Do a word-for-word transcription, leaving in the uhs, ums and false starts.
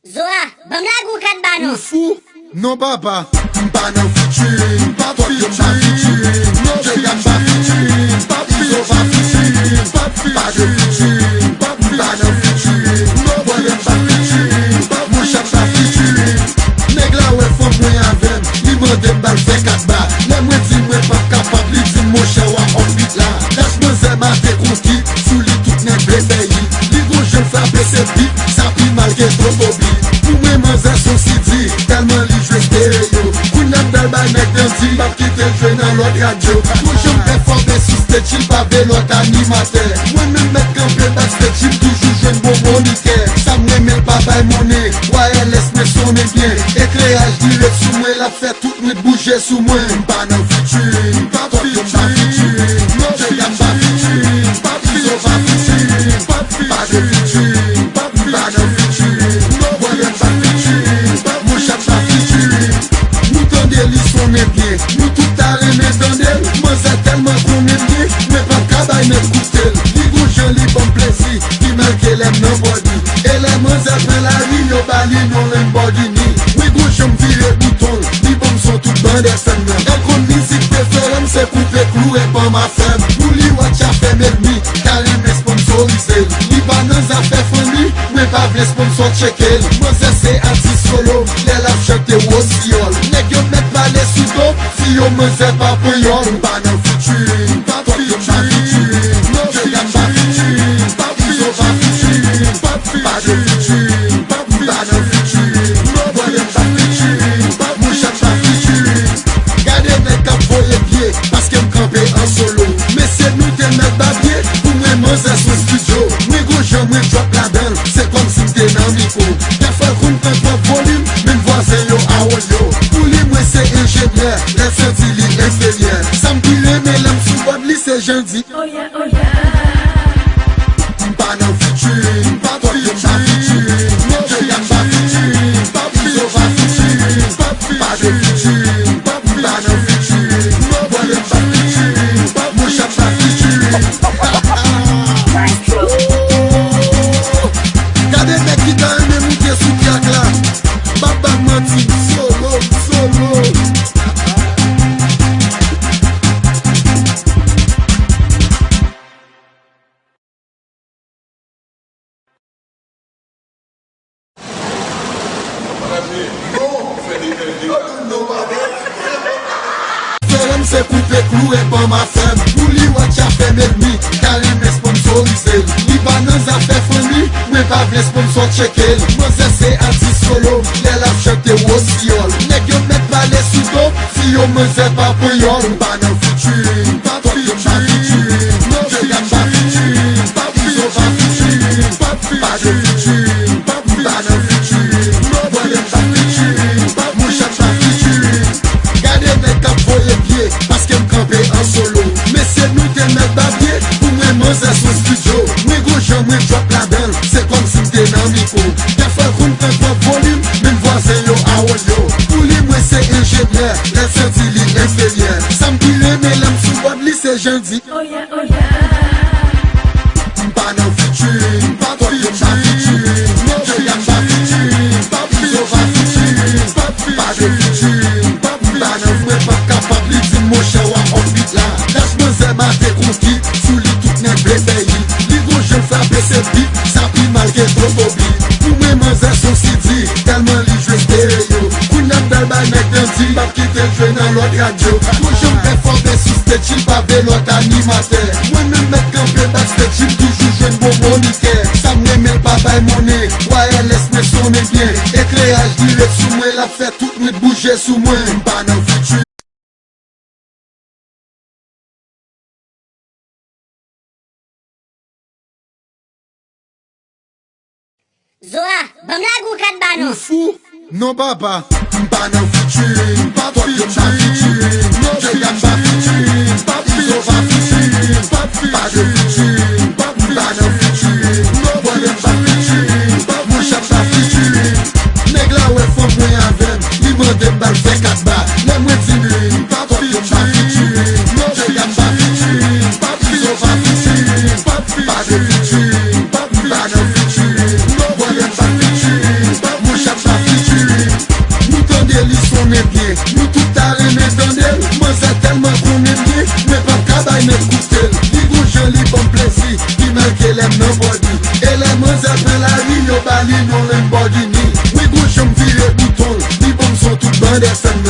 Zoa, ban m lage yon kat ba non. Ou fou? Non papa. M pa nan featuring, m pa twòp yo pa featuring. Jega pa featuring, Izo pa featuring, pa de featuring, m pa nan featuring. Bòlèt pa featuring, monchè pa featuring. Nèg la wè fanm mwen avè m, li mande m ba l fè kat ba. Lè mwen di mwen p ap kapab, li di m monchè w a off beat la. Lach manzè mate konki, sou li tout nèg vle fè hit. Li gon jan l frape se bit, sa pi mal ke Toto Beat. Pou mwen manzè s on C D, tèlman li jwe stereo. Kounye a m pral bay nèg dandi, m p ap kite l jwe nan lòt radyo. Gon jan m fè fò ben sou stage, li pa vle lòt animatè. Mwen menm mèt kanpe backstage, m toujou jwenn bon monikè. Sa m renmen l pa bay monnen, wireless mwen sonnen byen. Ekleraj dirèk sou mwen, l ap fè tout nwit bouje sou mwen. M pa nan featuring, m pa twòp yo pa featuring. Jega pa featuring, Izo pa featuring, pa de featuring, m pa nan featuring. Bòlèt pa featuring, monchè pa featuring. Nou tande li sonnen byen, nou tout ta renmen tande l. Manzè tèlman konnen l byen, mwen p ap ka bay nèg koute l. Li gon jan li ban m plezi, pi mal ke lè m nan bòdi. E lè manzè pran lari, yo ba li non Lamborghini. Wi gon jan m vire bouton l, li ban m son tout band F M nan. Èl konn mizik preferan m se koupe klou e ban m afè m. Pou li watch afè m, ènmi ta renmen sponsorize l. Li pa nan zafè fanmi, mwen pa vle sponsò tcheke l. Manzè se atis solo, lè l ap chante wosyòl. Nèg yo mèt pale sou do, fi yo manzè pa pran yòl. M pa nan featuring, m pa twòp yo pa featuring. Jega pa featuring, Izo pa featuring, pa de featuring, m pa nan featuring. Bòlèt pa featuring, monchè pa featuring. Gade nèg k ap voye pye, paske m kanpe an solo. Mesye nou te mèt babye, pou mwen manzè s on studio. Mwen gon jan mwen drop ladan l, se kòmsi m te nan mikwo. Dèfwa l konn pran twòp volim, menm vwazen yo a wòl yo. Pou li mwen se enjenyè, lè l santi li enferyè. Sa m pi renmen lè m sou bòd li se jan l di. M pa nan featuring, m pa twòp yo pa featuring. Jega pa featuring, Izo pa featuring, pa de featuring, m pa nan featuring. Bòlèt pa featuring, monchè pa featuring. Gade nèg ki ta renmen moute sou trak la. M p ap ba n manti, solo, solo. Frè m se koupe klou e ban m afè m. Pou li watch afè m, ènmi ta renmen sponsorize l. Li pa nan zafè fanmi, mwen pa vle sponsò tcheke l. Manzè se atis solo, lè l ap chante wosyòl. Nèg yo mèt pale sou do, fi yo manzè pa pran yòl. M pa nan featuring, m pa twòp yo pa featuring. Jega pa featuring, Izo pa featuring, pa de featuring, m pa nan featuring. Bòlèt pa featuring, monchè pa featuring. Gade nèg k ap voye pye, paske m kanpe an solo. Mesye nou te mèt babye, pou mwen manzè s on studio. Mwen gon jan mwen drop ladan l, se kòmsi m te nan mikwo. Dèfwa l konn pran twòp volim, menm vwazen yo a wòl yo. Pou li mwen se enjenyè, lè l santi li enferyè. Sa m pi renmen lè m sou bòd li se jan l di. M pa nan featuring, m pa twòp yo pa featuring. Jega pa featuring, Izo pa featuring, pa de featuring, m pa nan, mwen p ap kapab, li di m monchè w a off beat la. Lach manzè mate konki, sou li tout nèg vle fè hit. Li gon jan l frape se bit, sa pi mal ke Toto Beat. Pou mwen manzè s on C D, tèlman li jwe stereo. Kounye a m pral bay nèg dandi, m p ap kite l jwe nan lòt radyo. Gon jan m fè fò ben sou stage, li pa vle lòt animatè. Mwen menm mèt kanpe backstage, li toujou jwenn bon monikè. Sa m renmen l pa bay monnen, wireless mwen sonnen byen. Ekleraj dirèk sou mwen, l ap fè tout nwit bouje sou mwen. M pa nan featuring. Zoa, ban m lage yon kat ba non. Ou fou? Non papa. M pa nan featuring, m pa twòp yo pa featuring. Jega pa featuring, pa Izo pa featuring, pa de featuring, m pa nan featuring. Bòlèt pa featuring, monchè pa featuring. Nèg la wè fanm mwen avè m, li mande m ba l fè kat ba. Lè mwen di li, m pa twòp yo pa featuring. Jega pa featuring, pa Izo pa featuring, pa de featuring, m pa nan featuring. Bòlèt pa featuring, monchè Manzè pran lari, yo ba li yon Lamborghini. Wi, gon janm vire bouton l, li ban m son tout band S M